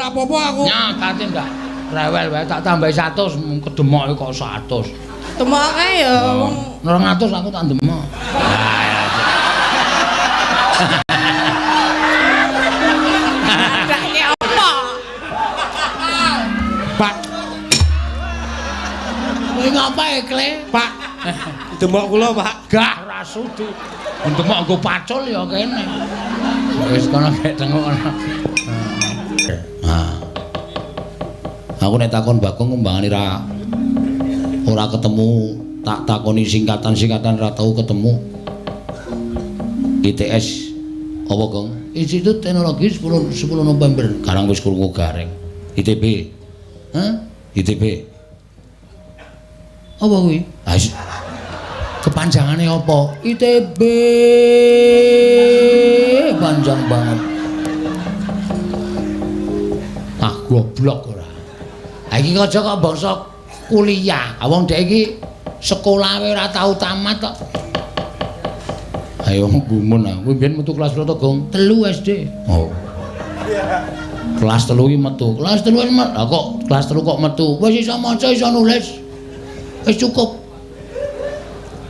Ora apa-apa aku. Nyakate ndak. Rewel wae tak tambahi 100 kedemoke kok 100. Demok kae ya wong 200 aku tak demok. adake apa? Pak, Kowe ngapa Kle? Pak. Demok kula, Pak. Gah ra sudi. Demok nggo pacul ya kene. Wis kono gek tengok kono. Nah. Aku nek takon Bagong kembangane ora ketemu, tak takoni singkatan-singkatan ora tau ketemu. ITS apa, Gong? Institut Teknologi 10 November. Karang wis krungu gareng. ITB. Hah? ITB. Apa kuwi? Ah, kepanjangane apa? ITB. Panjang banget. Ah, goblok ora. Ha iki aja kok bangsa kuliah. Ah wong dhek iki sekolah wae ora tau tamat kok. Ayo gumun aku mbiyen metu kelas piro to, Gong? 3 SD. Oh. Kelas 3 iki metu. Kelas 3 iki metu. Lah kok kelas 3 kok metu? Wis iso maca, iso nulis. Wis cukup.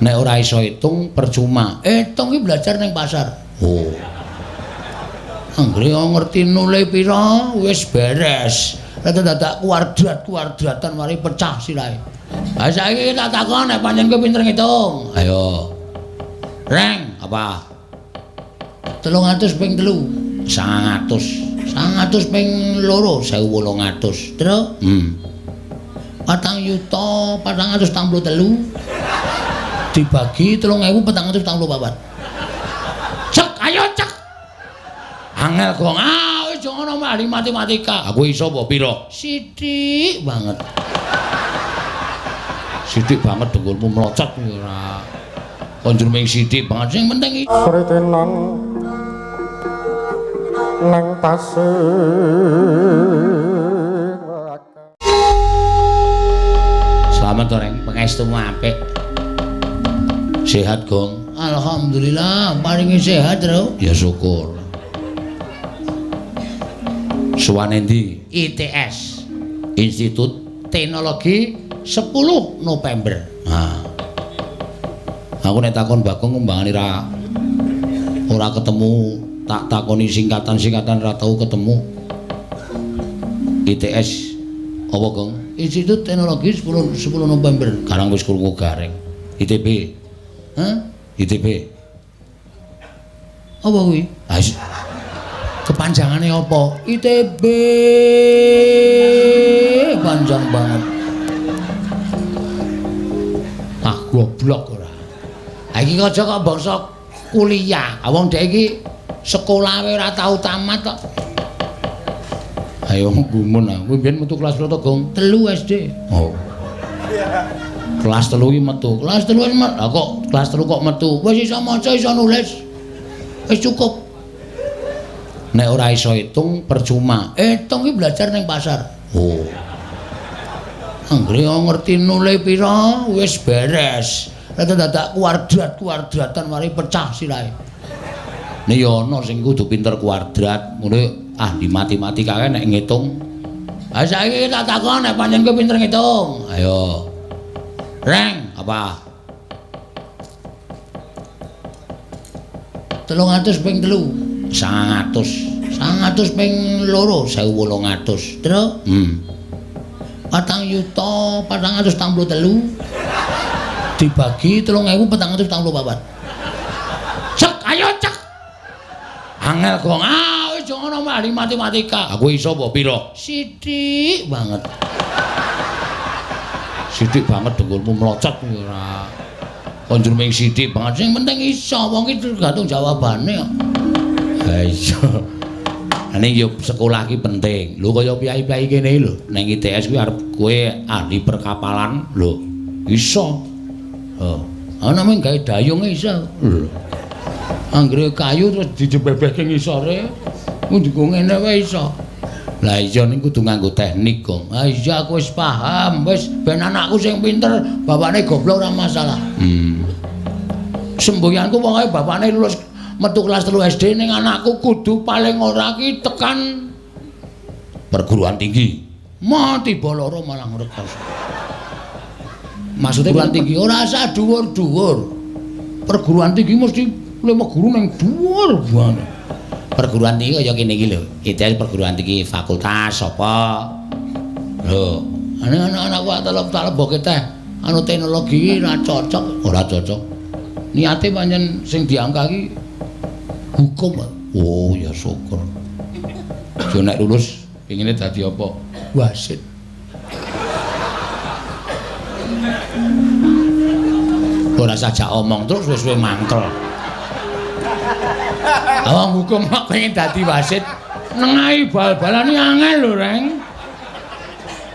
Nek ora iso hitung percuma. Hitung iki belajar ning pasar. Oh. Anggere ngerti nule pira wis beres. Lah dadak kuadrat-kuadratan mari pecah sirahe. Ha saiki tak takon nek pancen kowe pinter ngitung. Ayo. Reng, apa? 300 ping 3, 900. 900 ping 2, 1800. Terus? 4.463 dibagi 3.444. Cek, ayo cek. Angel gong. Ah, wis ngono ahli matematika. Aku iso apa pira? Sithik banget. Sithik banget dengkulmu mlocot ora. Konjur ming sithik banget sing penting Kritenan nang pasir. Selamat to, Reng, pangestumu apik. Sehat, Gong. Alhamdulillah, paringi sehat, Bro. Ya syukur. Suwane ndi? ITS. Institut Teknologi 10 November. Nah. Aku nek takon Bagong kembangane ora ketemu, tak takoni singkatan-singkatan ora tau ketemu. ITS apa, Gong? Institut Teknologi 10 November. Karang wis krungu gareng. ITB. Hah? ITB. Apa kuwi? Ah, kepanjangane apa? ITB. Panjang banget. Ah, goblok ora. Ha iki aja kok bangsa kuliah. Ah wong dhek iki sekolah wae ora tau tamat kok. Ayo gumun aku mbiyen metu kelas piro to, Gong? 3 SD. Oh. Kelas 3 iki metu. Kelas 3 iki metu. Lah kok kelas 3 kok metu? Wis iso maca, iso nulis. Wis cukup. Nek ora iso hitung percuma. Hitung iki belajar ning pasar. Oh. Anggere ngerti nule pira wis beres. Lah dadak kuadrat-kuadratan mari pecah sirahe. Nek ya ana sing kudu pinter kuadrat, ngono ahli matematika kae nek ngitung. Ha saiki tak takon nek pancen kowe pinter ngitung. Ayo. Reng, apa? 300 ping 3, 900. 900 ping 2, 1800. Terus? 4.463 dibagi 3.444. Cek, ayo cek. Angel gong. Ah, wis ngono ahli matematika. Aku iso apa pira? Sithik banget. Sithik banget dengkulmu mlocot ora. Konjur ming sithik banget. Sing penting iso, wong iki tergantung jawabane kok. Ha iya. Ning yo sekolah iki penting. Lho kaya piyai-piyai kene lho, ning ITS kuwi arep kowe ahli perkapalan lho. Iso. Oh, ana mung gawe dayung iso. Lho. Anggere kayu terus dijebebehke ngisore, ndiko ngene wae iso. Lah iya ning kudu nganggo teknik, Gong. Ha iya aku wis paham, wis ben anakku sing pinter, bapakne goblok ora masalah. Semboyanku pokoke bapakne lulus metu kelas 3 SD ning anakku kudu paling ora ki tekan Perguruan tinggi. Mati loro malah ngrekoso. Maksudnya perguruan tinggi ora usah dhuwur-dhuwur. Perguruan tinggi mesti lima guru ning dhuwur banget. Perguruan tinggi kaya kene iki lho. ITS perguruan tinggi fakultas apa? Lho, anak-anakku tak leboke teh anu teknologi iki ora cocok, ora cocok. Niate pancen sing diangka iki hukum. Oh ya syukur. Jo nek lulus pengine dadi apa? Wasit. Ora saja omong terus wis suwe mangkel. Awang hukum kok pengen dadi wasit, nengahi bal-balan iki angel lho, Reng.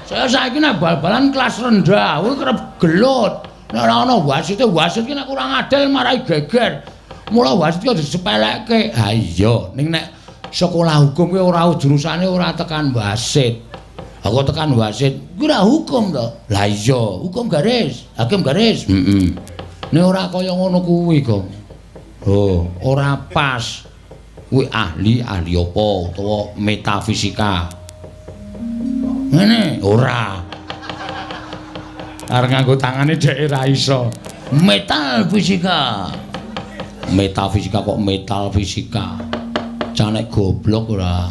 Saya saiki nek bal-balan kelas rendah, kuwi kerep gelut. Nek ora ana wasite, wasit ki nek kurang adil marai geger. Mula wasit ki disepelekke. Ha iya, ning nek sekolah hukum kuwi ora jurusane ora tekan wasit. Aku tekan wasit, kuwi ora hukum to. Lah iya, hukum garis, hakim garis. Heeh. Nek ora kaya ngono kuwi, Gong. Oh, ora pas. Kuwi ahli apa utawa metafisika. Ngene, ora. Arep nganggo tangane dheke ra iso. Metal fisika. Metafisika kok metal fisika. Canek goblok ora.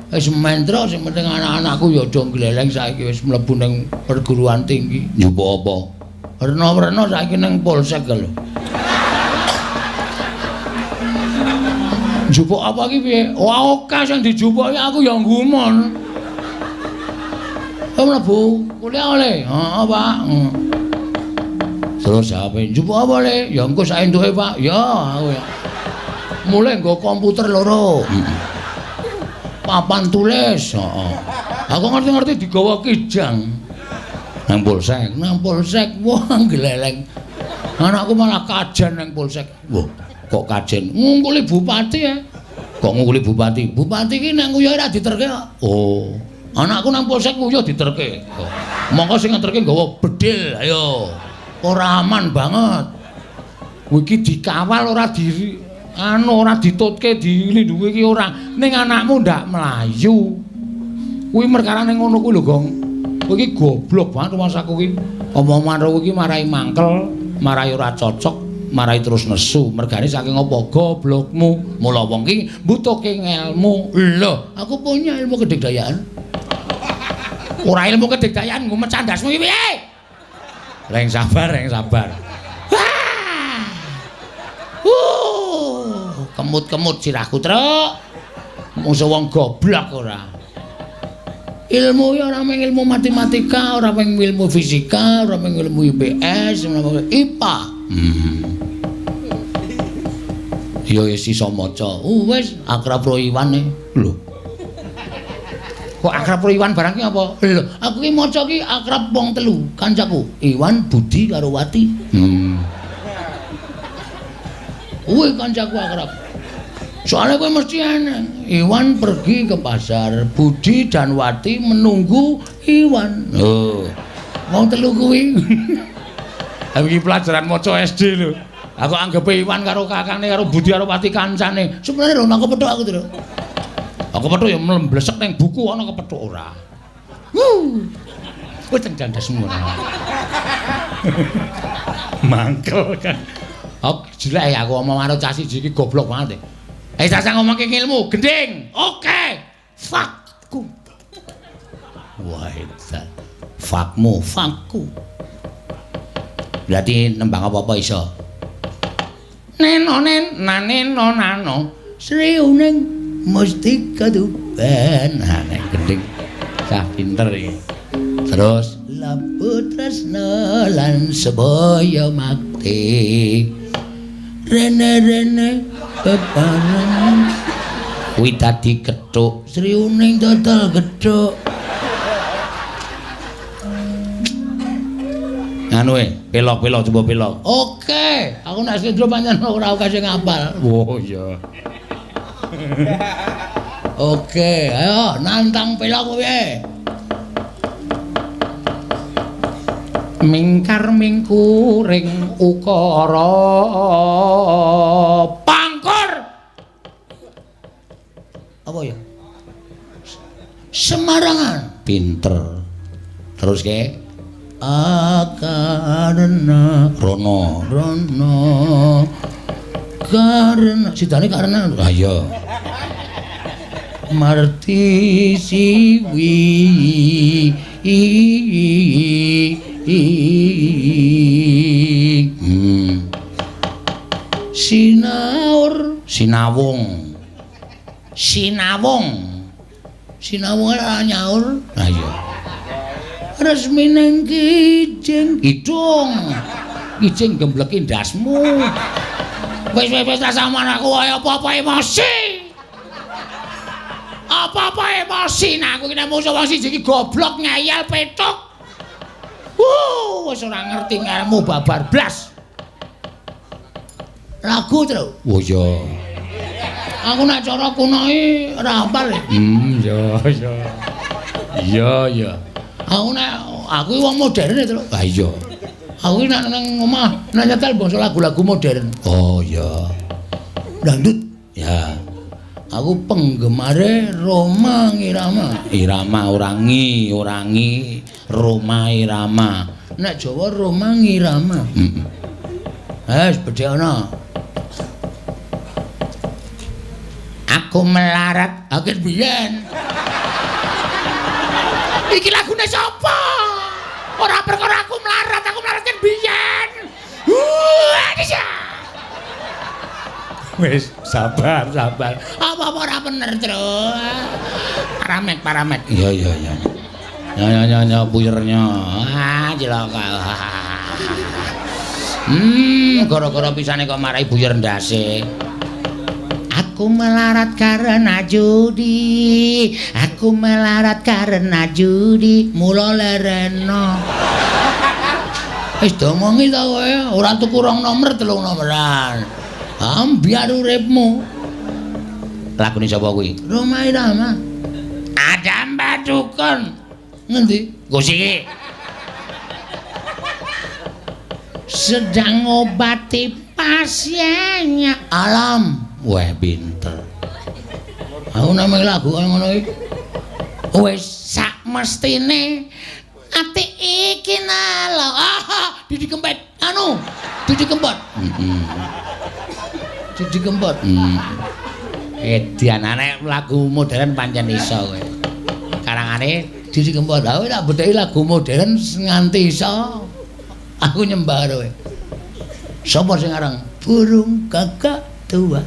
Wis mentro sing penting anak-anakku ya aja gleleng saiki wis mlebu ning perguruan tinggi. Njupuk apa? Werna-werna saiki ning polsek lho. Njupuk apa iki piye? Wah, oke sing dijupuki aku ya nggumun. Mlebu kuliah oleh. Heeh, Pak. Terus ape njupuk apa le? Ya engko sak entuke, Pak. Ya, aku ya. Mulai nggo komputer loro. Papan tulis, heeh. Aku ngerti-ngerti digawa kijang. Nang polsek, wah gleleng. Anakku malah kajen nang polsek. Wah, kok kajen? Ngungkuli bupati ya. Kok ngungkuli bupati? Bupati ki nang nguyuh ora diterke kok. Oh. Anakku nang polsek nguyuh diterke. Oh. Mongko sing ngeterke nggawa bedil, ayo. Ora aman banget. Kuwi iki dikawal ora di anu ora ditutke dilindungi iki ora. Ning anakmu ndak mlayu. Kuwi perkarane ngono kuwi lho, Gong. Kowe iki goblok banget rumangsaku iki. Omongan karo iki marai mangkel, marai ora cocok, marai terus nesu. Mergane saking apa goblokmu. Mula wong iki mbutuhke ngelmu. Lho, aku punya ilmu kedigdayaan. Ora ilmu kedigdayaan nggo mecah ndasmu iki piye? Reng sabar, reng sabar. Kemut-kemut sirahku, Truk. Mungsu wong goblok ora. Ilmu ya ora mung ilmu matematika, ora mung ilmu fisika, ora mung ilmu IPS, ora mung IPA. Ya wis iso maca. Wis akrab ro Iwan e. Lho. Kok akrab ro Iwan barang ki apa? Lho, aku ki maca ki akrab wong telu, kancaku. Iwan, Budi karo Wati. Kuwi kancaku akrab. Soalnya kowe mesti aneh. Iwan pergi ke pasar, Budi dan Wati menunggu Iwan. Oh. Wong telu kuwi. Aku iki pelajaran maca SD lho. Aku anggepe Iwan karo kakane karo Budi karo Wati kancane. Sebenarnya lho aku kepethuk aku to. Aku kepethuk ya mlesek ning buku ana kepethuk ora. Wuh. Kowe cendandasmu ora. Mangkel kan. Aku jelek aku omong karo cah siji iki goblok banget. Eh cah ngomongke ilmu, gending. Oke. Fakku. Wah, edan. Fakmu, fakku. Berarti nembang apa-apa iso. Neno nen naneno nano Sri Uning Mustika Tuban. Nah, nek gending cah pinter iki. Terus labu tresna lan sebaya makti. Rene-rene bebarengan kuwi dadi gethuk Sri Uning dodol gethuk. Anu pelok-pelok coba pelok. Oke, aku nek slendro pancen ora akeh sing ngapal. Oh iya. Oke, ayo nantang pelok piye? Mingkar mingkuring ukara pangkur. Apa ya? Semarangan. Pinter. Terus ke karena rono rono karena sidane karena. Ah iya. Marti siwi i. Sinaur sinawung sinawung sinawung ora nyaur. Ah iya. Resmi nang kijing kidung kijing gembleki ndasmu. Wis wis wis sampean aku kaya apa-apa emosi. Apa-apa emosi nah aku iki nek musuh wong siji iki goblok ngeyel petuk. Wis ora ngerti ngarepmu babar blas. Lagu terus. Oh iya. Aku nek cara kuno iki ora hafal. Iya iya. Iya iya. Aku nek aku wong modern terus. Ha iya. Aku iki nek nang omah nek nyetel bangsa lagu-lagu modern. Oh iya. Dangdut. Ya. Aku penggemare Rhoma Irama. Irama ora ngi, ora ngi, Rhoma Irama. Nek Jawa Rhoma Irama. Heeh. Wis bedhekana. Aku melarat akeh biyen. Iki lagune sapa? Ora perkara aku melarat kan biyen. Wis sabar, sabar. Apa-apa ora bener, Tru. Paramek, paramek. Iya, iya, iya. Ya, ya, ya, puyernya. Ah, cilaka. Gara-gara pisane kok marai buyer ndase. Aku melarat karena judi. Aku melarat karena judi. Mula lereno. Wis domongi ta kowe, ora tuku rong nomor, telung nomoran. Ambyar uripmu. Lagune sapa kuwi? Rhoma Irama. Ada Mbak Dukun. Ngendi? Gusti iki. Sedang ngobati pasiennya. Alam. Wah, pinter. Aku namung lagu kaya ngono iki. Wis sak mestine ati iki nalo. Ah, Didi Kempet. Anu, Didi Kempot. Heeh. Didi Kempot. Edian nek lagu modern pancen iso kowe. Karangane Didi Kempot. Lah kowe tak bedheki lagu modern nganti iso. Aku nyembah kowe. Sapa sing aran? Burung gagak tua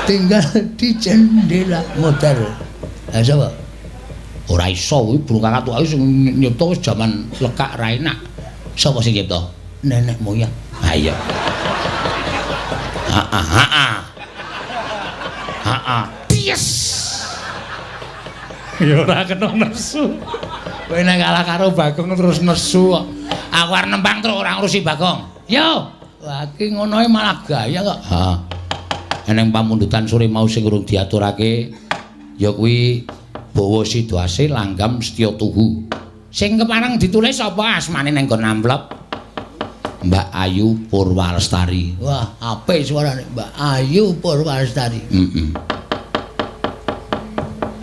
tinggal di jendela modern. Lah sapa? Ora iso kuwi burung kakak tua sing nyipta wis jaman lekak ra enak. Sapa sing nyipta? Nenek moyang. Ha iya. Ha ha ha. Ha ha. Yes. Ya ora kena nesu. Kowe nek kalah karo Bagong terus nesu kok. Aku arep nembang terus ora ngurusi Bagong. Yo. Wah iki ngono malah gaya kok. Ha. Eneng pamundutan sore mau sing urung diaturake ya kuwi Bawa Sidoase langgam setya tuhu. Sing kepareng ditulis apa asmane nang nggon amplop? Mbak Ayu Purwalestari. Wah, apik suarane Mbak Ayu Purwalestari. Heeh.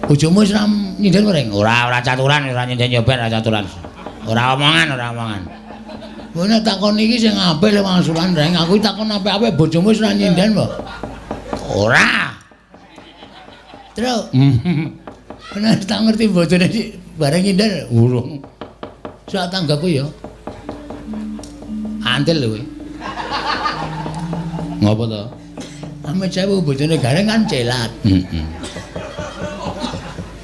Bojomu wis ra nyinden reng? Ora, ora caturan, ora nyinden yo ben ora caturan. Ora omongan, ora omongan. Kowe nek takon iki sing apik lho wangsulan reng, aku takon apik-apik bojomu wis ra nyinden apa? Ora. Terus nek tak ngerti bojone bareng nyinden urung. Sak tanggaku ya. Antil lho kowe. Ngopo to? Amit sewu bojone Gareng kan celat. Heeh.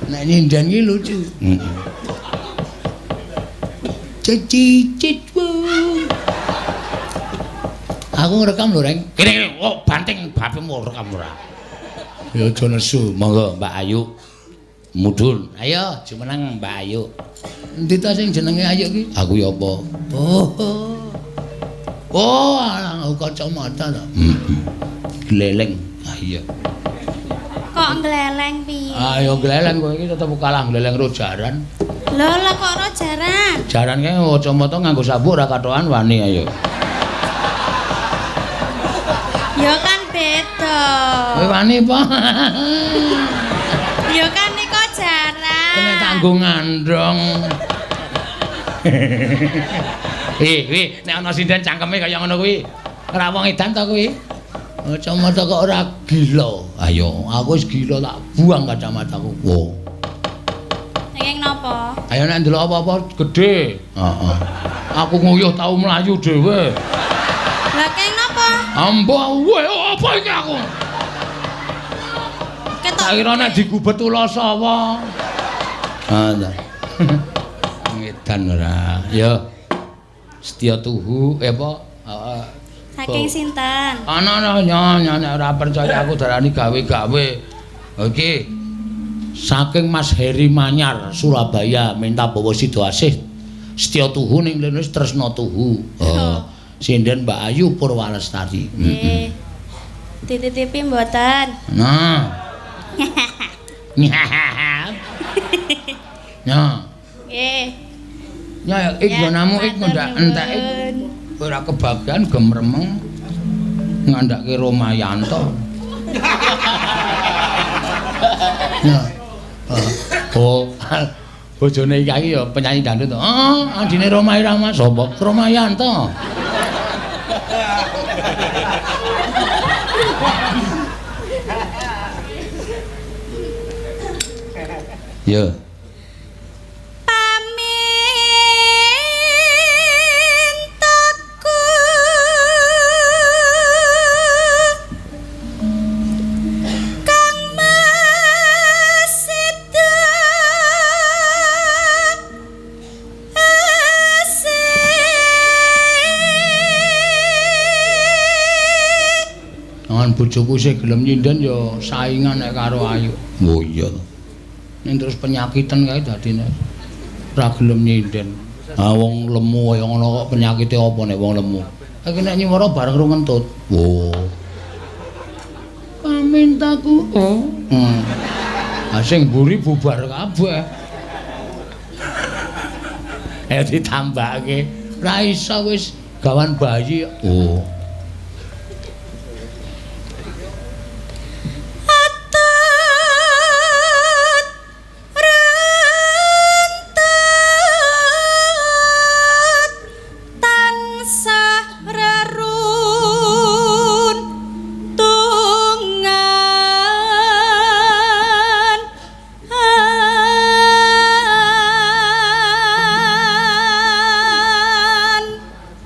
Nek nyinden ki lucu. Heeh. Cicit. Aku ngrekam lho, Reng. Kene kok banting bapemu rekam ora. Ya aja nesu. Monggo Mbak Ayu. Mudhun. Ayo jumeneng Mbak Ayu. Endi ta sing jenenge Ayu ki? Aku ya apa? Oh. Oh, aku kacamata ta. Heeh. Gleleng. Ah iya. Kok gleleng piye? Ayo gleleng kowe iki tetep kalah gleleng ro jaran. Lho, lha kok ro jaran? Jaran kae kacamata nganggo sabuk ora katokan wani ayo. Ya kan beda. Kowe wani apa? Ya kan nika jaran. Kene nggo ngandhong. Wih, nek ana sinden cangkeme kaya ngono kuwi. Ora wong edan to kuwi. Kacamata kok ora gila. Ayo, aku wis gila tak buang kacamataku. Wo. Saking napa? Ayo nek ndelok apa-apa gedhe. Heeh. Aku nguyuh tau mlayu dhewe. Lah keng napa? Ambo, apa iki aku? Ketok. Tak kira nek digubet ula sawa. Ah, ta. Ngedan ora. Ya. Setya tuhu apa? Heeh. Saking sinten? Ana ana nek ora percaya aku darani gawe-gawe. Oke. Saking Mas Heri Manyar Surabaya minta bawa sida asih setya tuhu ning lene tresna tuhu. Oh. Sinden Mbak Ayu Purwalestari. Nggih. Dititipi mboten? Nah. Nah. Nggih. Ya ik nggonamu ik ndak entek ora kebagian gemremeng ngandhake Romayanto. Ya. Oh, bojone iki ya penyanyi dangdut to. Oh, adine Roma Irama sapa? Romayanto. Ya. Bojoku sing gelem nyinden ya saingan nek karo Ayu. Oh iya to. Ning terus penyakiten kae dadine ora gelem nyinden. Ah wong lemu kaya ngono kok penyakite apa nek wong lemu? Iki nek nyuwara bareng ro ngentut. Oh. Pamintaku. Oh. Ah sing mburi bubar kabeh. Ayo ditambahke. Ora iso wis gawan bayi. Oh.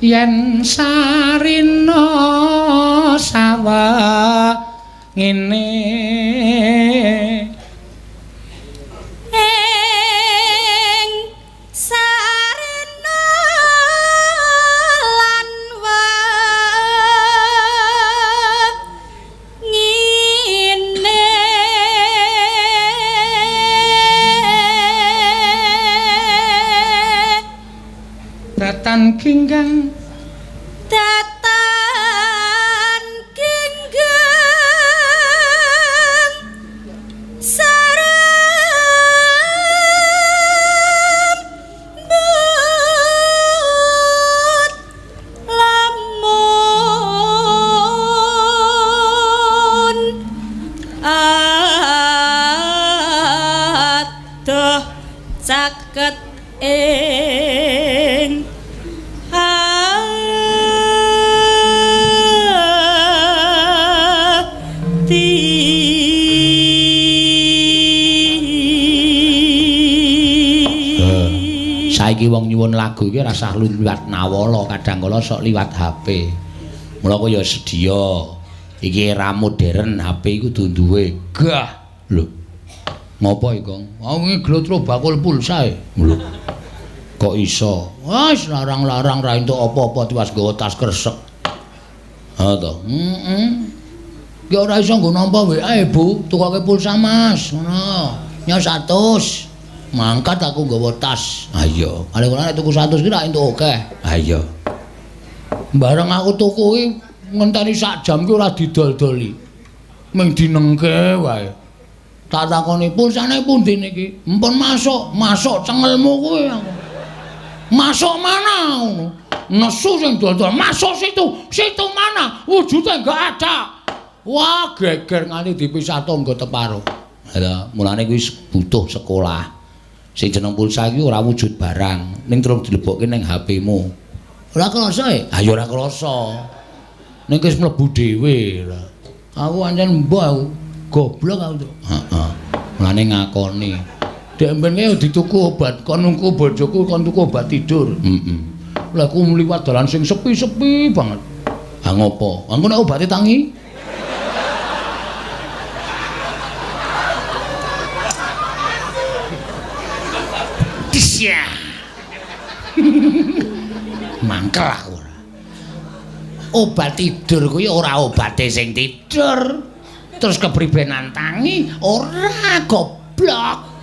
Yen sarina sawah ngene ing sarina lan wengine datan ginggang caket ing ati. Saiki wong nyuwun lagu iki rasah liwat nawala, kadang kala sok liwat HP. Mula kaya sedia iki era modern, HP iku kudu duwe. Gah lho. Ngopo iki, Kong? Ah wingi glotro bakul pulsa e. Lho. Kok iso? Wis larang-larang ra entuk apa-apa tiwas nggawa tas kresek. Ha to. Heeh. Ki ora iso nggo nampa WA, Bu. Tukoke pulsa, Mas. Ngono. Nyo 100. Mangkat aku nggawa tas. Ha iya. Kale ora nek tuku 100 ki ra entuk akeh. Ha iya. Bareng aku tuku ki ngenteni sak jam ki ora didol-doli. Ming dinengke wae. Tak takoni pulsane pundi niki? Empun masuk, masuk cengelmu kuwi aku. Masuk mana ngono? Nesu sing dodol, masuk situ. Situ mana? Wujude enggak ada. Wah, geger nganti dipisah tangga teparo. Lha, mulane kuwi butuh sekolah. Sing jeneng pulsa iki ora wujud barang, ning terus dilebokke ning HP-mu. Ora krasa e? Ha ya ora krasa. Ning wis mlebu dhewe. Aku ancen mbah aku goblok aku. Heeh. Mulane ngakoni. Dek mben kae dituku obat kon nunggu bojoku kon tuku obat tidur. Heeh. Lah aku mliwat dalan sing sepi-sepi banget. Ha ngopo? Engko nek obate tangi. Disya. Mangkel aku ora. Obat tidur kuwi ora obate sing tidur. Terus kepribenan tangi ora goblok.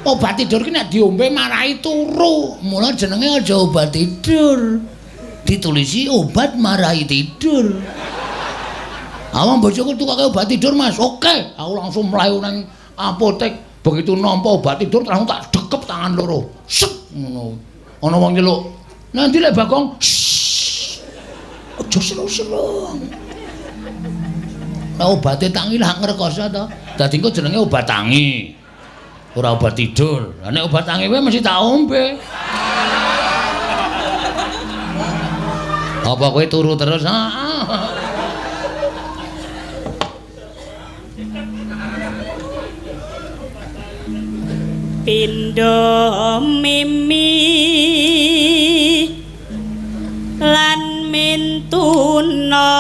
Obat tidur ki nek diombe marahi turu. Mula jenenge aja obat tidur. Ditulisi obat marahi tidur. Awang bojoku tukoke obat tidur, Mas. Oke, aku langsung mlayu nang apotek. Begitu nampa obat tidur langsung tak dekep tangan loro. Set ngono. Ana wong nyeluk. "Nanti lek Bagong." Aja seru-seru. Lah obate tangi lah ngrekoso to. Dadi engko jenenge obat tangi. Ora obat tidur. Lah nek obat tangi wae mesti tak ombe. Apa kowe turu terus? Heeh. Pindho mimi lan mintuna.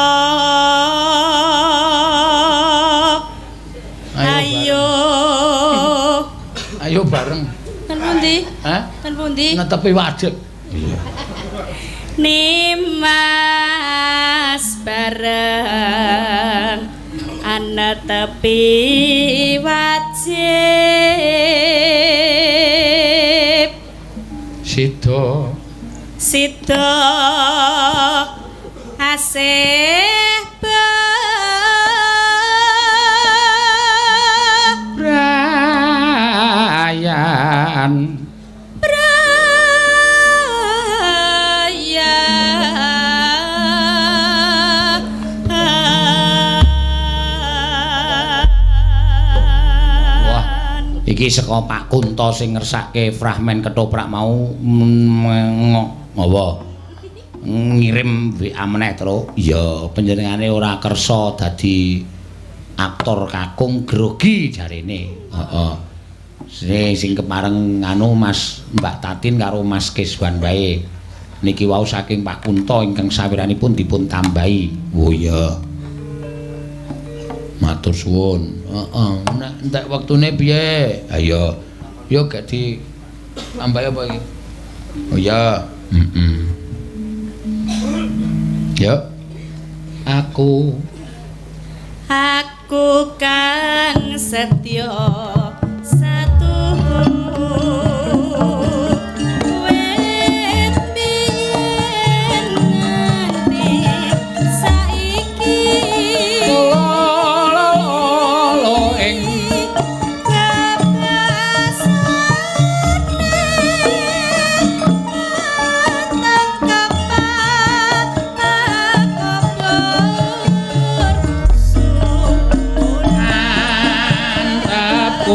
Ayo. Ayo bareng. Ten pundi? Hah? Ten pundi? Netepi wajib. Iya. Nimas bareng anetepi wajib. Sida sida asih brayan. Iki saka Pak Kunto sing ngersake fragmen ketoprak mau apa ngirim WA meneh, Truk. Iya, panjenengane ora kersa dadi aktor kakung grogi jarene. Heeh. Sing kepareng anu Mas Mbak Tatin karo Mas Keswan wae. Niki wau saking Pak Kunto ingkang sawiranipun dipun tambahi. Oh iya. Matur suwun. Heeh, nek entek wektune piye? Ha iya. Yo gak di tambahi apa iki? Oh iya. Heeh. Yo. Aku kang setya satu wit biyen nganti saiki lolo ing antepku.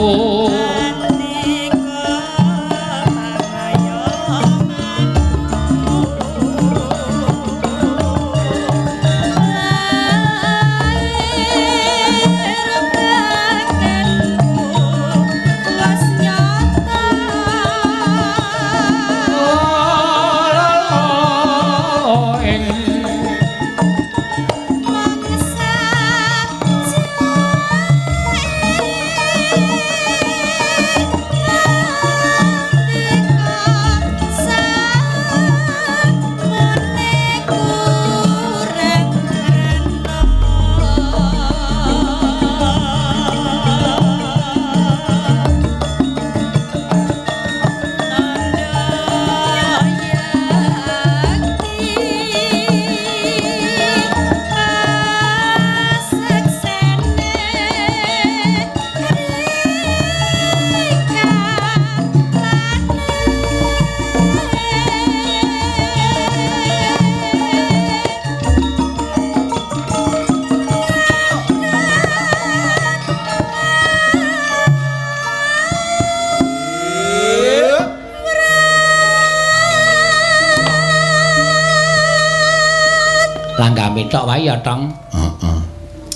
Langgame tok wae ya, Tong. Heeh.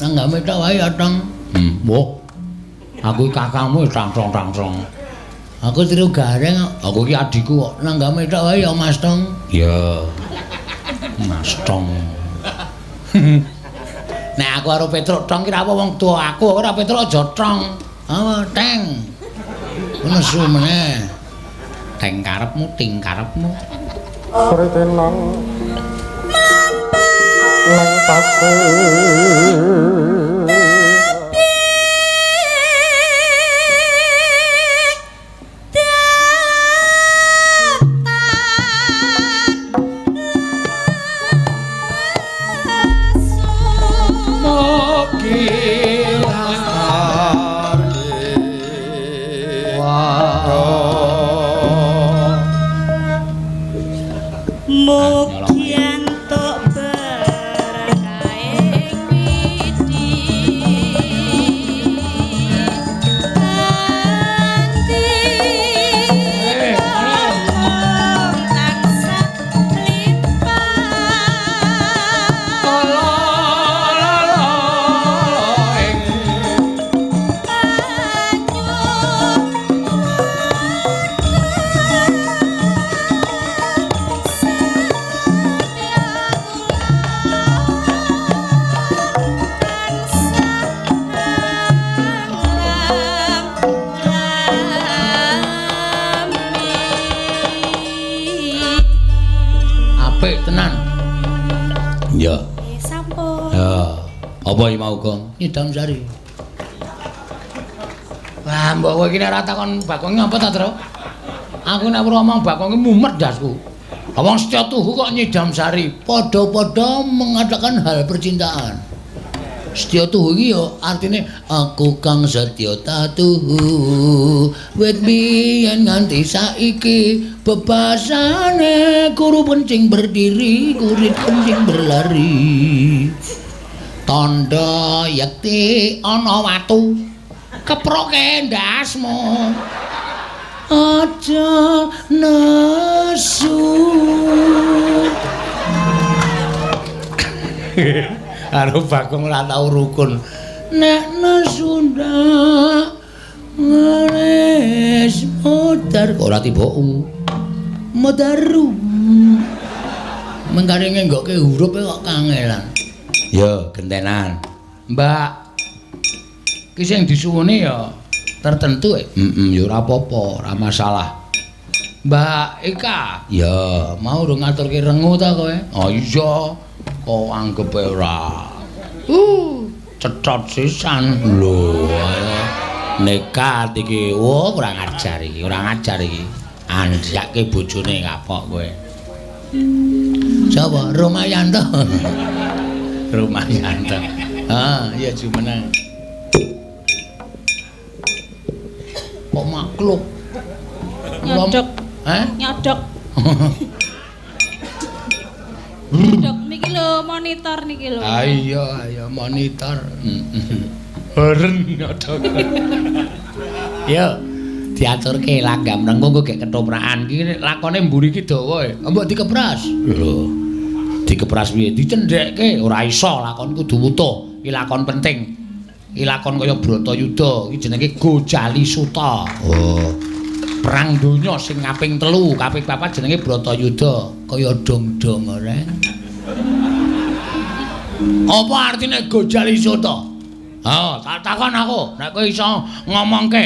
Langgame tok wae ya, Tong. Wah. Aku kakangmu tang-tong. Aku tiru gareng, aku iki adikku kok. Langgame tok wae ya, Mas Tong. Iya. Mas Tong. Nek aku karo Petruk Tong ki ra apa wong tuwa aku ora Petruk aja Tong. Apa teng. Nesu meneh. Teng karepmu, ting karepmu. Sritenan nang pasir. Mugi entuk berkahe widi kanthi tansah limpah Apik tenan. Iya. Sampun. Ya. Apa iki mau, Gong? Nyidam sari. Wah, mbok kowe iki nek ora takon Bagong apa ta, Tru? Aku nek ora omong Bagong iki mumet ndasku. Wong setya tuhu kok nyidam sari, padha-padha mengadakan hal percintaan. Setya tuhu iki ya artine aku kang setya tatuhu wit biyen nganti saiki bebasane kuru pencing berdiri kurit kencing berlari. Tandha yekti ana watu keproke ndasmu aja nesu. Karo Bagong ora tau rukun. Nek nesu ndak ngeres modar ora tiba u. Modaru. Mengkare ngenggokke hurup kok kangelan. Ya, gentenan. Mbak. Ki sing disuwuni ya tertentu. Heeh, ya ora apa-apa, ora masalah. Mbak Eka. Ya, mau urung ngaturke rengu ta kowe? Oh iya. Kok anggepe ora. Cecot sisan. Lho, nekat iki. Wah, kurang ajar iki, kurang ajar iki. Andhake bojone kapok kowe. Sapa? Romayanto. Romayanto. Ah, iya jumeneng. Kok makluk? Nyodok. Hah? Nyodok. Nyodok niki lho, monitor niki lho. Ah iya, ayo monitor. Beren nyodok. Yo, diaturke langgam rengku engko gek ketoprakan. Iki lakone mburi iki dawa e. Mbok dikepras. Lho. Dikepras piye? Dicendhekke. Ora iso, lakon kudu wutuh. Iki lakon penting. Iki lakon kaya Bratayuda, iki jenenge Gojali Suta. Oh. Perang donya sing kaping 3, kaping 4 jenenge Bratayuda, kaya dong-dong ora. Apa artine Gojali Suta? Ha, tak takon aku, nek kowe iso ngomongke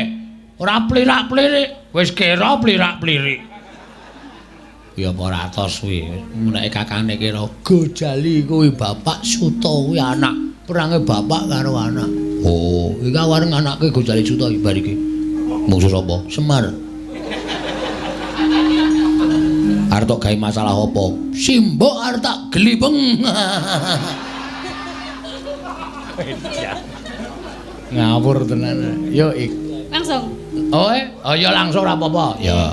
ora plirak-plirik, wis kira plirak-plirik. Ya apa ora atos kuwi, nek kakane kira Gojali kuwi bapak, Suta kuwi anak, perange bapak karo anak. Oh, iki areng anake Gojali Suta iki bar iki. Mungsu sapa? Semar. Arep tok gawe masalah apa? Simbok arep tak glibeng. Ngawur tenan. Yo ik. Langsung. Oh, oh ya langsung ora apa-apa. Ya.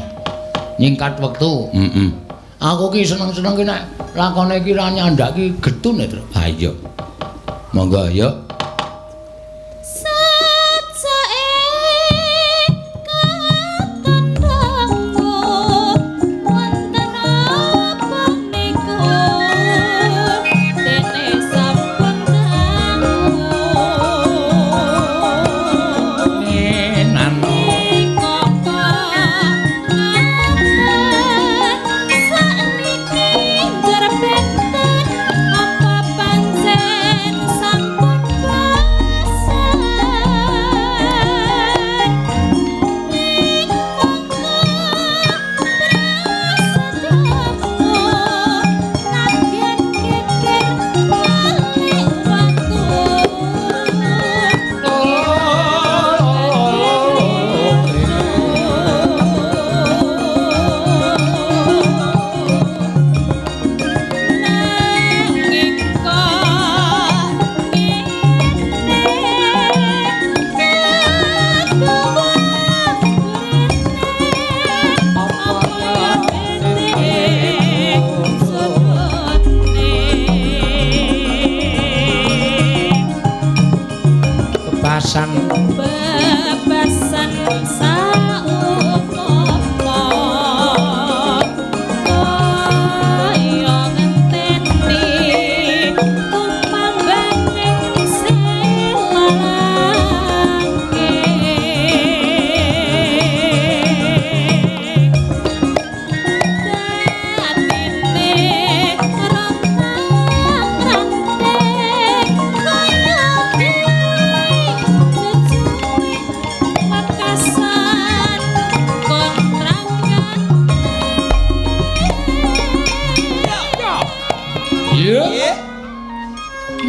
Nyingkat wektu. Heeh. Aku ki seneng-seneng ki nek lakone iki ra nyandak ki getun ya, Tru. Ha iya. Monggo yo. Wonten apa niku dene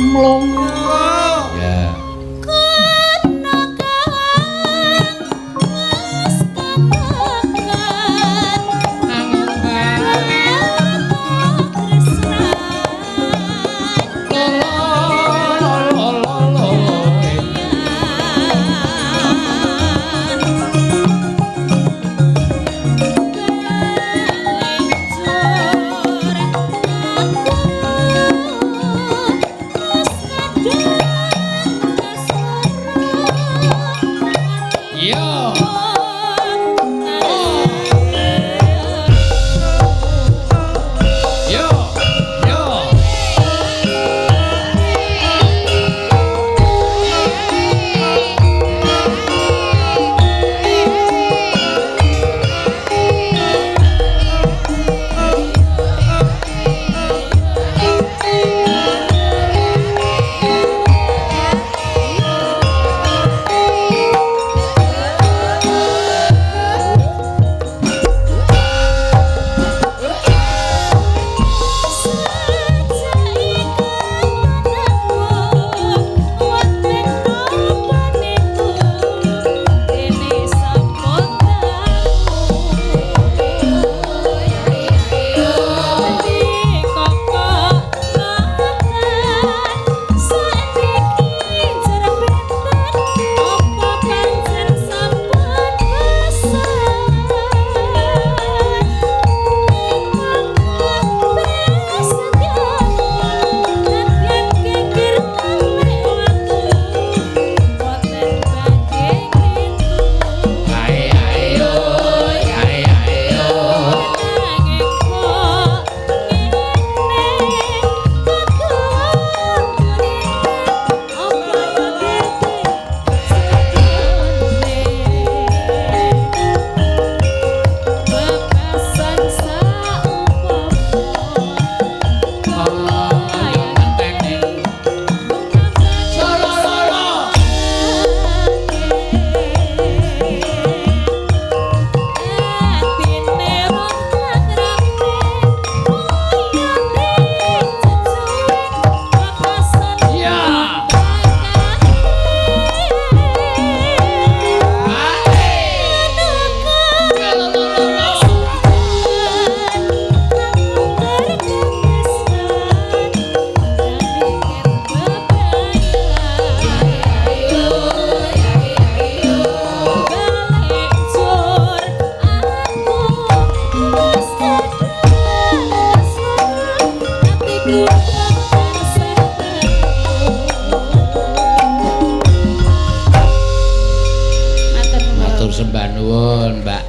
Mlung. Ya.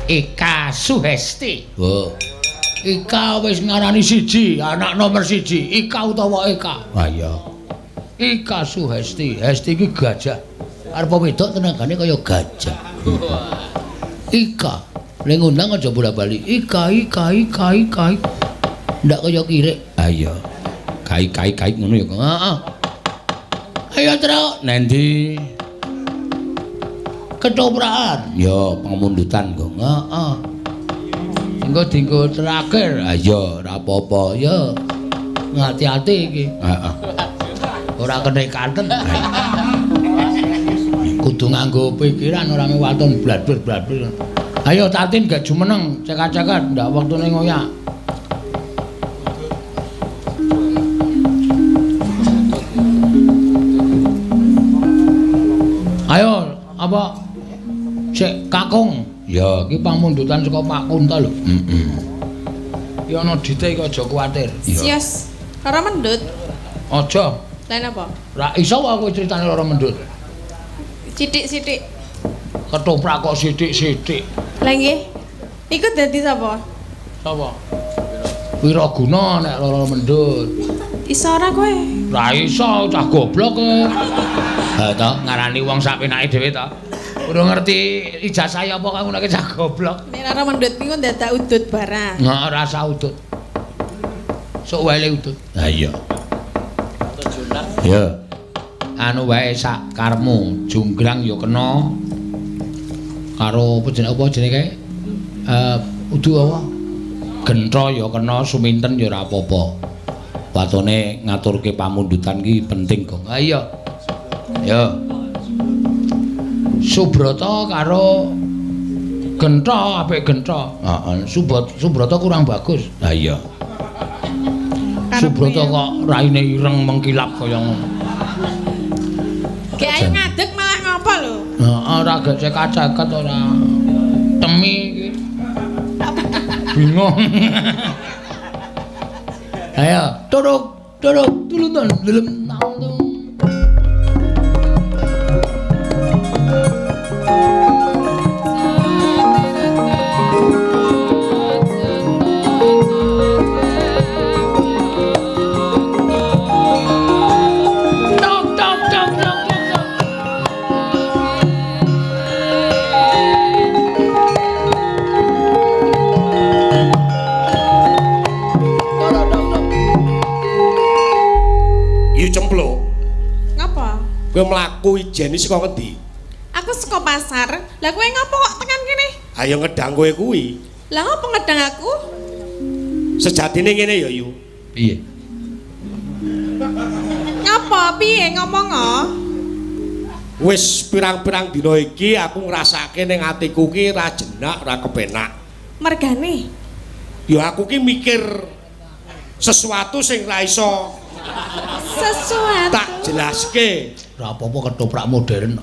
Eka Suhesti. Oh. Ika wis ngarani siji, anak nomor siji, Ika utawa Eka. Ha iya. Ika Suhesti. Hesti iki gajah. Arep wedok tenagane kaya gajah. Ika, ning ngundang aja bola-bali. Ika, Ika, Ika, Ika. Ndak kaya kirik. Ha iya. Kai kai kai ngono ya. Heeh. Ayo Truk, nendi? Ketoprakan. Ya, pengemundutan kok. Heeh. Engko dienggo terakhir. Ha iya, ora apa-apa. Ya. Ngati-ati iki. Heeh. Ora kenekaten. Kudu nganggo pikiran ora waton bladber-bladber. Ayo Tatin gak jumeneng, cekat-cekat ndak wektune ngoyak. Ayo, apa? Sik kakung. Ya, iki pamundutan saka Pak Kunto lho. Heeh. Iki ana dite iki aja kuwatir. Sios. Lara mendut. Aja. Lah napa? Ra iso aku critane lara mendut. Sithik-sithik. Ketoprak kok sithik-sithik. Lah nggih. Iku dadi sapa? Sapa? Wiraguna nek lara mendut. Iso ora kowe? Ra iso, cah goblok kowe. Ha to, ngarani wong sak penake dhewe to. Urung ngerti ijazah apa kang ngono cah goblok. Nek lara mendut niku ndadak udut barang. Nah, rasa udut. Sok wae le udut. Ha iya. Ya. Anu wae sak karepmu, junggrang ya kena. Karo apa jenenge kae? Udu apa? Gentha ya kena, suminten ya ora apa-apa. Watone ngaturke pamundutan ki penting, Gong. Ha iya. Ya. Subrata karo Genta apik Genta. Heeh, Subrata kurang bagus. Ha iya. Subrata kok raine ireng mengkilap kaya ngono. Gek ayo ngadeg malah ngopo lho? Heeh, ora gecek-ceket ora. Temi iki. Bingung. Ayo, turuk, turuk, tulunton, delem nang. Kowe mlaku ijeni saka ngendi? Aku saka pasar. Lah kowe ngopo kok tekan kene? Ayo ngedang kowe kuwi. Lah ngopo ngedang aku? Sejatine ngene ya, Yu. Piye? Ngopo piye ngomong? Wis pirang-pirang dina iki aku ngrasake ning atiku ki ra jenak, ra kepenak. Mergane? Ya aku ki mikir sesuatu sing ra iso sesuatu tak jelaske. Ora apa-apa ketoprak modern.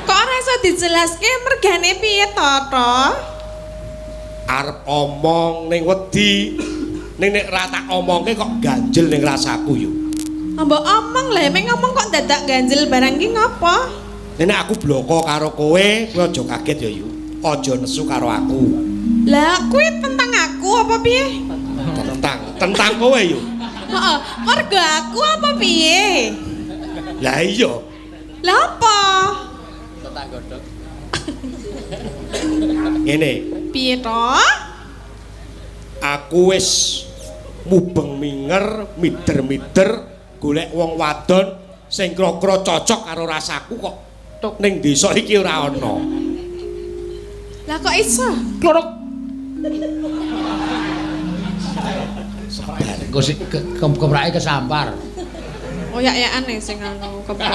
Kok ora iso dijelaske mergane piye to, to? Arep omong ning wedi, ning nek ra tak omongke kok ganjel ning rasaku yo. Mbok omong lha, mek ngomong kok dadak ganjel barang ki ngopo? Nek aku bloko karo kowe, kowe aja kaget ya, Yu. Aja nesu karo aku. Lah kuwi tentang aku apa piye? Tentang kowe yo. Heeh, mergo aku apa piye? Lah iya. Lah apa? Tentang godhog. Ngene. Piye to? Aku wis mubeng minger, mider-mider golek wong wadon sing kira-kira cocok karo rasaku kok ning desa iki ora ana. Lah kok iso? Klorok. Engko sik keprake kesampar. Oyak-yakane sing anu keprak.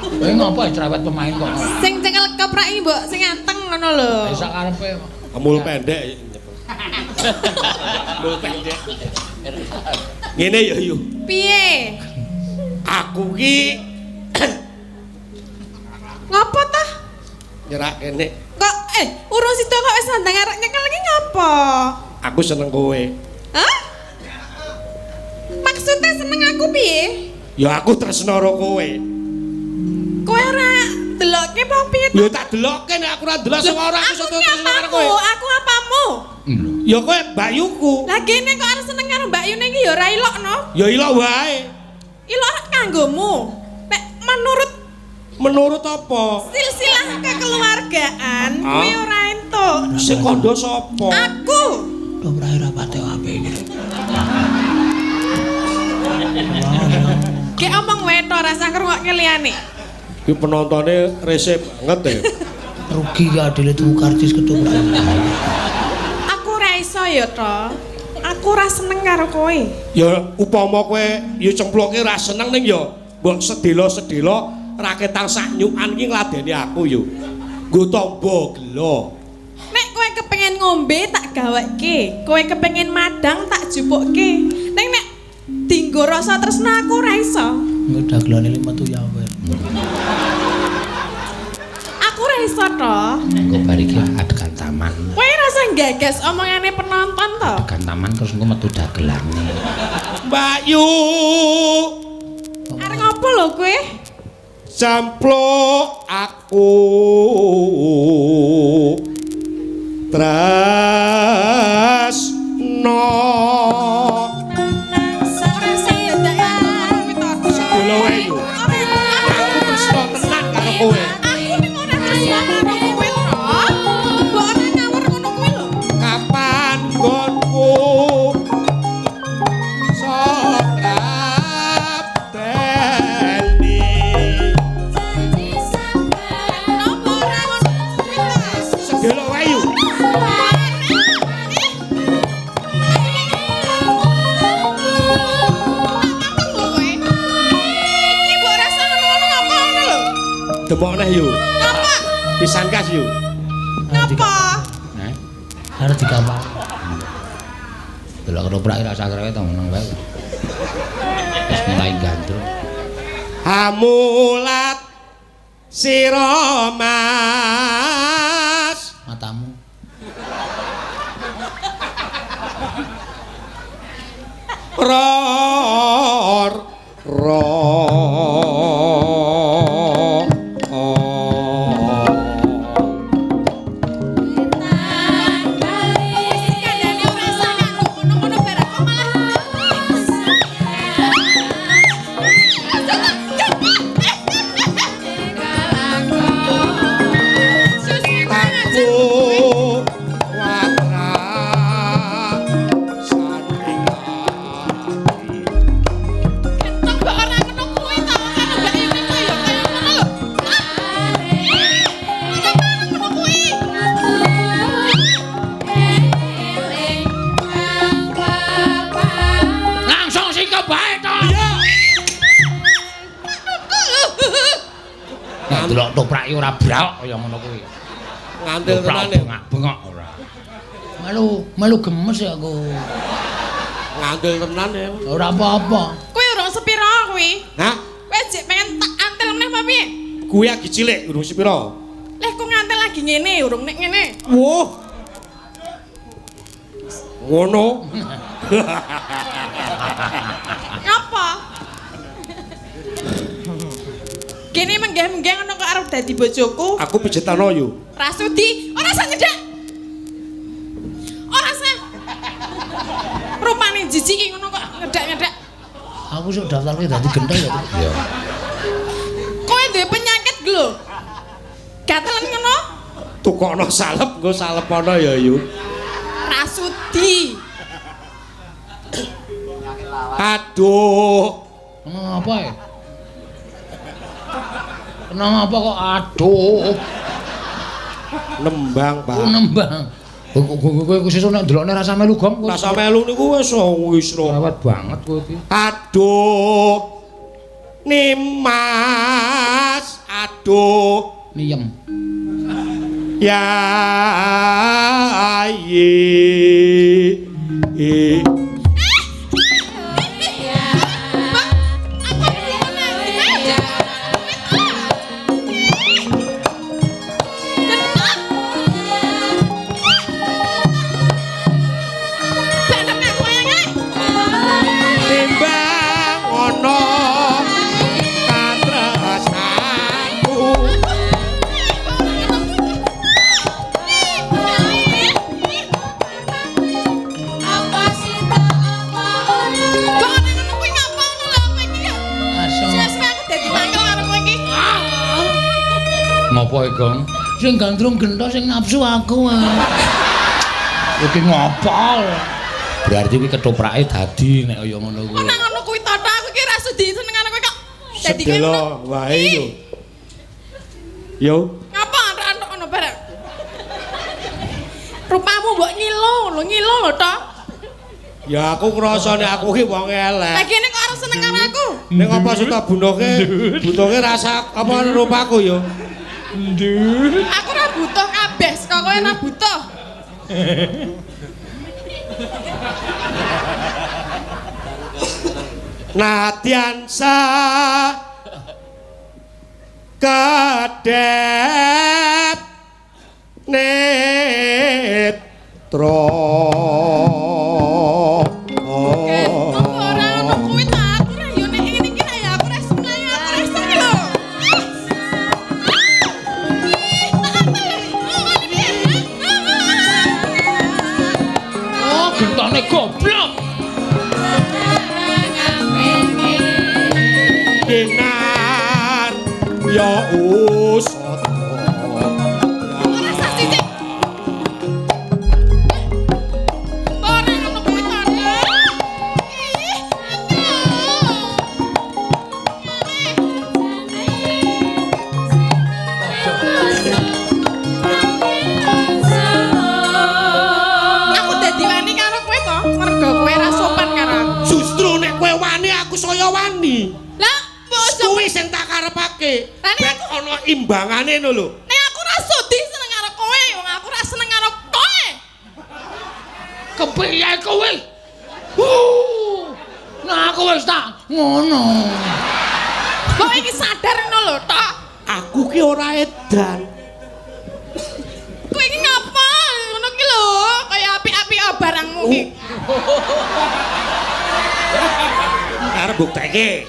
Kowe ngopo cerewet pemain kok. Sing cekel keprak iki mbok sing anteng ngono lho. Lah sak karepe. Amul pendek. Amul pendek. Ngene ya, Yu. Piye? Aku ki ngopo ta? Nyerak kene. Kok urung sida kok wis sandang arek nyekel iki ngopo? Aku seneng kowe. Hah? Maksudnya seneng aku piye? Ya aku tresno karo kowe. Kowe ora delokke apa piye? Ya tak delokke nek aku ora delok sing ora aku iso tresno karo kowe. Aku apamu? Ya kowe mbakyuku. Lah kene kok arep seneng karo mbakyune iki ya ora ilok no. Ya ilok wae. Ilok kanggomu. Nek menurut apa? Silsilah kekeluargaan kuwi ora entuk. Sing kandha sapa? Aku. Ora ora pate apik iki. Ki omong wae to rasa ngrungokke liyane. Ki penontone rese banget ya. Rugi ya adile tuku karcis ketoprak. Aku ora iso ya to. Aku ora seneng karo kowe. Ya upama kowe ya cemploke ora seneng ning ya mbok sedelo-sedelo raketang sak nyukan ki ngladeni aku yo. Nggo tamba gela. Nek kowe kepengin ngombe tak gaweke, kowe kepengin madang tak jupukke. Ning nek dinggo rasa tresno aku ora iso. Engko dagelane metu ya kowe. Aku ora iso to. Engko bar iki adegan taman. Kowe rasa nggagas omongane penonton to? Adegan taman terus engko metu dagelane. Mbak Yu. Arep ngopo lho kowe? Campluk aku tresno. Aku tresno tenan karo kowe. Aku ning ora tresno karo kowe to. Mbok ora ngawur ngono kuwi lho. Kapan nggonku sok teni. Napa ora ngono kuwi to? Sedelok wae yo. Demok neh yo. Ngapa? Pisan kas yo. Ngapa? Heh. Arep dikapal. Delok ketoprak ora usah krewet to meneng wae. Wis mulai gandrung. Hamulat sira Mas. Matamu. Ror ro. Kandhane ora usah nganggo ngono-ngono barang kok malah. Aku watra saning ati. Kentong kok ora ngono kuwi to, karo Mbak Yuni kok ya kaya ngono lho. Ora ngono kuwi. Langsung sikep bae to. Iya. Nek delok toprak iki ora braok kaya ngono kuwi. Ngantil Toprak tenan ya. bengak-bengok ora. Melu melu gemes ya aku. Ngantil tenan ya. Ora apa-apa. Kuwi urung sepiro kuwi? Hah? Kowe jek pengen tak antil meneh apa piye? Kuwi lagi cilik urung sepiro? Leh kok ngantil lagi ngene, urung nek ngene. Wuh. Ngono. Ngapa? Gini menggeh-menggeh ngono kok arep dadi bojoku. Aku pijetano yo. Rasudi, ora usah nyedhak. Ora usah. Rupane jijik iki ngono kok ngedak-ngedak. Aku sok daftarke dadi genteng ya. Iya. Kowe duwe penyakit lho. Gatelen ngono? Tukokno salep, nggo salepono ya yu. Rasudi. Aduh. Ngapa ya? Kenapa kok aduh? Nembang, Pak. Oh, nembang. Kowe kowe sesuk nek ndelokne rasa melu gong. Rasa melu niku wis wis ro. Lewat banget kowe iki. Aduh. Nimas, aduh. Niyem. Ya ye. E. Timbang ana katresnanku. Ngopo e, Gong? Sing gandrung gentho sing nafsu aku. Iki ngopo? Berarti kuwi ketoprake dadi nek kaya ngono kuwi. Nek ngono kuwi tata aku ki ra sudi seneng karo kowe kok. Dadi kowe Sedelo ngono. wae yo. Yo, Ngapa antuk-antuk ngono bareng? Rupamu mbok ngilo lho, ngilo lho to. Ya aku ngrasa nek aku ki wong elek. Lah kene kok arep seneng karo aku. Ning apa sota bunuhke, butuhke rasa apa rupaku yo. Aku ora butuh kabeh, saka kowe ora butuh. Nadyan sa kedep netra. Kok ora ono kuwi ta aku ora yo nek ngene iki nek ya aku ora seneng ya aku ora seneng lho. Oh, gentone goblok. Kinar ya usata. Ora sah sithik. Ora ono kuwi ta. Ih, aduh. Aku dadi wani karo kowe to, mergo kowe ora sopan karo aku. Justru nek kowe wani aku saya wani. Lah, mbok ojo Kuwi sing tak karepake. Lah, nek Ben ana Ana imbangane ngono lho. Nek aku ora sudi seneng karo kowe, wong aku ora seneng karo kowe. Kepiye kowe? Nah aku wis tak ngono. Kok iki sadar ngono lho, Tok. Aku ki ora edan. Kowe iki ngapa? Ngono ki lho, kaya apik-apik barangmu ki. Arep bukteke.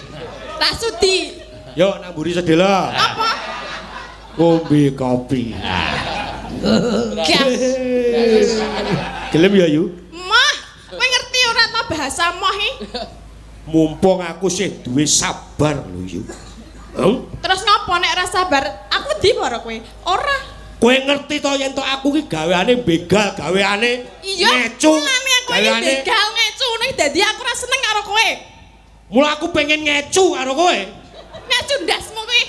Tak sudi. Yo nang mburi sedela. Apa? Ngombe kopi. Gas. Gelem ya, Yu? Mah, kowe ngerti ora ta bahasa moh iki? Mumpung aku sih duwe sabar lho, Yu. Terus ngopo nek ora sabar? Aku wedi para kowe. Ora. Kowe ngerti to yen to aku ki gaweane begal, gaweane ngecu. Iya, aku iki begal ngecu ning dadi aku ora seneng karo kowe. Mula aku pengen ngecu karo kowe. Ngecu ndasmu kuwi.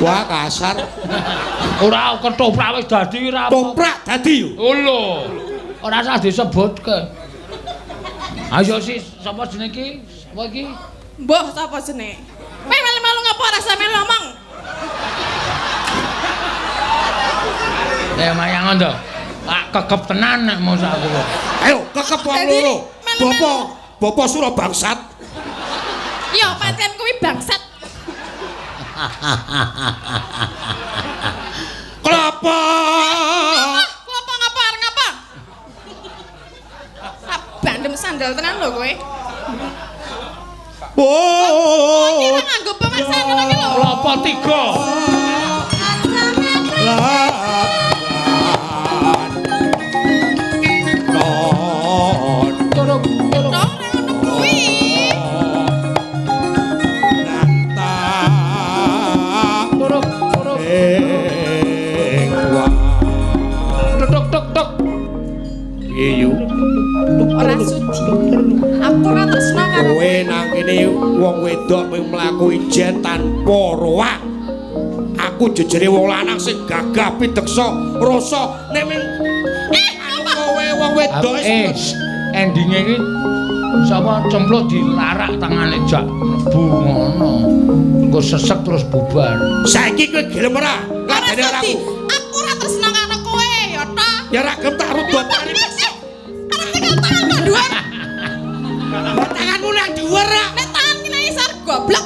Wah, kasar. Ora ketoprak wis dadi ora apa. Toprak dadi yo. Lho. Ora usah disebutke. Ayo sis, sapa jenenge iki? Sapa iki? Mbah sapa jenenge? Kowe melu-melu ngapa ora sampe ngomong? Mayangon to. Tak kekep tenan nek mosok aku kok. Ayo kekep wong loro. Bapak, bapak sura bangsat. Iya, pancen kuwi bangsat. Kelapa. Kelapa ngapa arep ngapa? Bandem sandal tenan lho kowe. Oh, iki ora nganggo pemaksaan ngono iki lho. Kelapa 3. Ora sudi. Aku ora tresno karo kowe. Nang kene wong wedok mung mlaku ijen tanpa roak. Aku jejere wong lanang sing gagah pideksa rasa nek ming kowe wong wedok endinge iki sapa cempluk dilarak tangane jak mlebu ngono. Engko sesek terus bubar. Saiki kowe gelem ora? Ladene ora aku. Aku ora tresno karo kowe ya ta. Ya ora gelem tak rudot. Tanganmu nang dhuwur ra. Nek tangan ki nang isor goblok.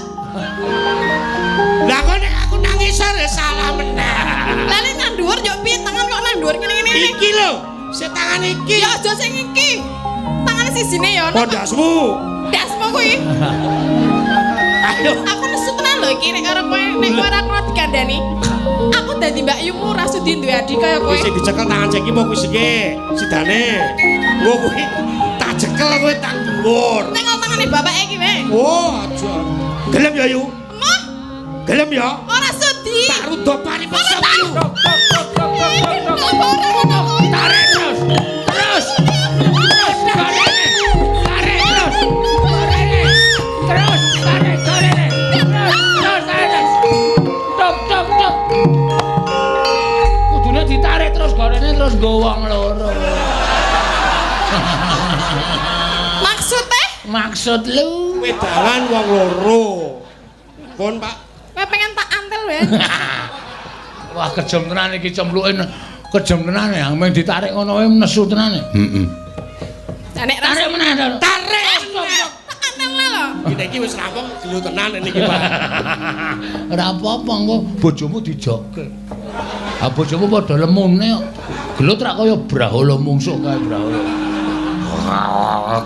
Lah kok nek aku nang isor ya salah meneh. Lah nek nang dhuwur yo piye tangan kok nang dhuwur ngene-ngene. Iki lho, sing tangan iki. Ya aja sing iki. Tangan sisine ya. Oh ndasmu. Ndasmu kuwi. Ayo. Aku nesu tenan lho iki nek karo kowe, nek kowe ora kena dikandani. Aku dadi Mbak Yumu ora sudi duwe adik kaya kowe. Sing dicekel tangan sing iki apa kuwi sing sidane. Engko kuwi tak cekel kowe tang dhuwur. Nek tangane bapake iki wae. Oh, aja. Gelem ya, Yu? Emoh. Gelem ya? Ora sudi. Tak rudot paripeksa, Yu. Tarik terus. Terus. Terus barene. Tarik terus. Barene. Terus tarik barene. Terus terus tarik. Tok tok tok. Kudune ditarik terus gorene terus nggo wong loro. Maksudnya? Maksud lu wedangan wong loro. Pun, Pak. Kowe pengen tak antel wae. Wah, kejem tenan iki cempluke. Kejem tenan ya, mung ditarik ngono wae nesu tenan. Heeh. Nek tarik meneh. Tarik. Tak antel lho. Iki wis rampung gelo tenan niki, Pak. Ora apa-apa engko bojomu dijoke. Ha bojomu padha lemune kok. Gelut rak kaya brahala mungsuh kae brahala.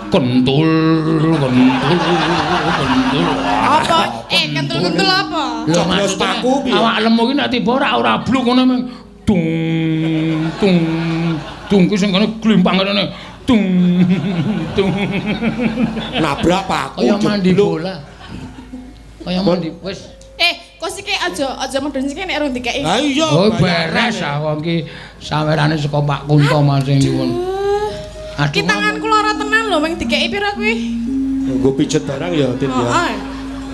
Kentul, kentul, kentul. Apa? Kentul-kentul apa? Coblos paku piye? Awak lemu iki nek tiba ora bluk ngono mung dung tung tung ku sing kene glimpang ngene tung tung. Nabrak paku kaya mandi bola. Kaya mandi wis. Kok siki aja medun siki nek rung dikeki. Ha iya. Oh beres ah wong iki sawerane saka Pak Kunto Mas sing nyuwun. Ki tanganku lara tenan lho mung dikeki pira kuwi? Nggo pijet barang ya, Tin ya. Heeh.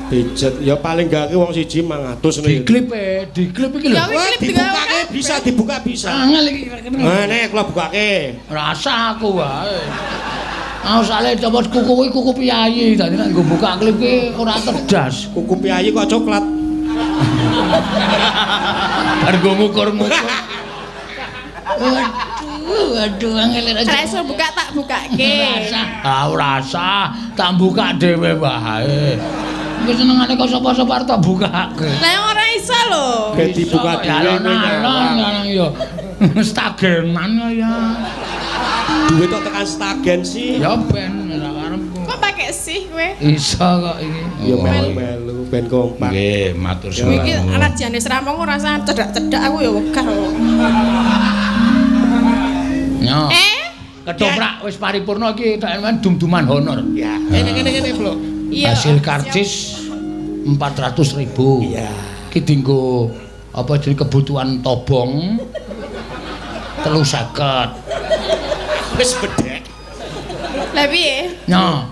Pijet ya paling gak ki wong siji 500 ngene. Diklip diklip iki lho. Ya dibukake bisa dibuka bisa. Angel iki. Nah, nek kula bukake. Rasa aku wae. Ah sale copot kuku kuwi kuku piyayi, dadi nek nggo buka klip ki ora cerdas. Kuku piyayi kok coklat. Bar nggo ngukur-ngukur. Waduh, waduh angel Ora iso buka tak bukake. Ah, ora usah, tak buka dhewe wae. Iku senengane kok sapa-sapa arep tak bukake. Lah ora iso lho. Ben dibuka dhewe alon-alon ya. Stagenan ya. Duit kok tekan stagen sih. Ya ben ora karepku. Kok pakai sih kowe? Iso kok iki. Ya melu-melu ben kompak. Nggih, matur Kowe iki suwun. rajane serampung ora usah cedak-cedak aku ya wegah kok. Nyo. Eh? Ketoprak wis paripurna iki tok men dum-duman honor. Ya. Ngene ngene ngene, Bro. Iya. Hasil karcis 400.000. Iya. Iki dienggo apa jenenge kebutuhan tobong 350. Wis bedhek. Lah piye? Nyo.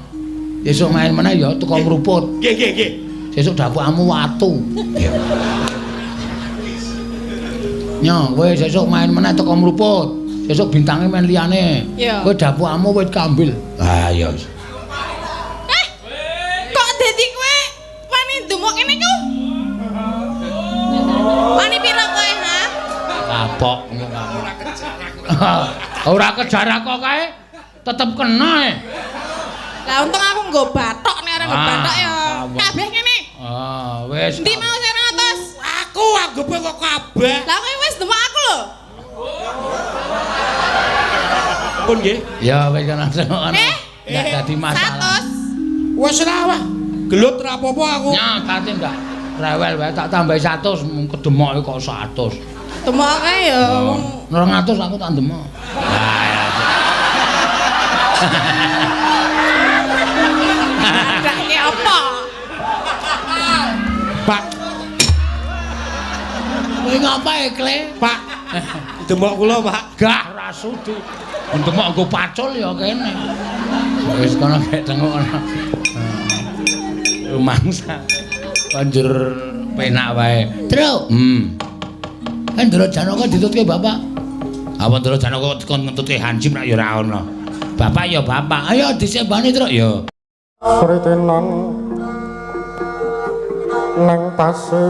Sesuk main meneh ya teko ngruput. Nggih, nggih, nggih. Sesuk dapukmu watu. Nyo, kowe sesuk main meneh teko mruput. Sesuk bintange main liyane. Iya. Kowe dapukmu wit kambil. Ah iya. Eh. Kok dadi kowe wani ndumuk ngene iku? Wani pira kowe, ha? Kapok ora kejar aku. Ora kejar aku kae tetep kena e. Lah untung aku nggo bathok nek ora nggo Ah, bathok ya kapok. kabeh ngene. Ah, wis. Endi mau sing 200? Aku anggepe kok kabeh. Lah kowe wis ndumuk aku lho. Pun nggih. Ya wis kana ana. Eh, Ndak dadi masalah. 100. Wis ora wah. Gelut ora apa-apa aku. Nya, kate ndak rewel wae tak tambahi 100 mung kedemoke kok 100. Demok kae ya wong 200 aku tak ndemok. Lah ya. adake apa? Pak, Kowe ngapae, Kle? Pak. Demok kula, Pak. Gah ra sudi. Ndemok nggo pacul ya kene. Wis kono gek tengok kono. Rumangsa. Banjur penak wae. Truk. Kan Ndara Janaka ditutke bapak. Apa Ndara Janaka kon ngentutke Hansip nek ya ora ana. Bapak ya bapak. Ayo disembani Truk ya. Sritenan nang pasir.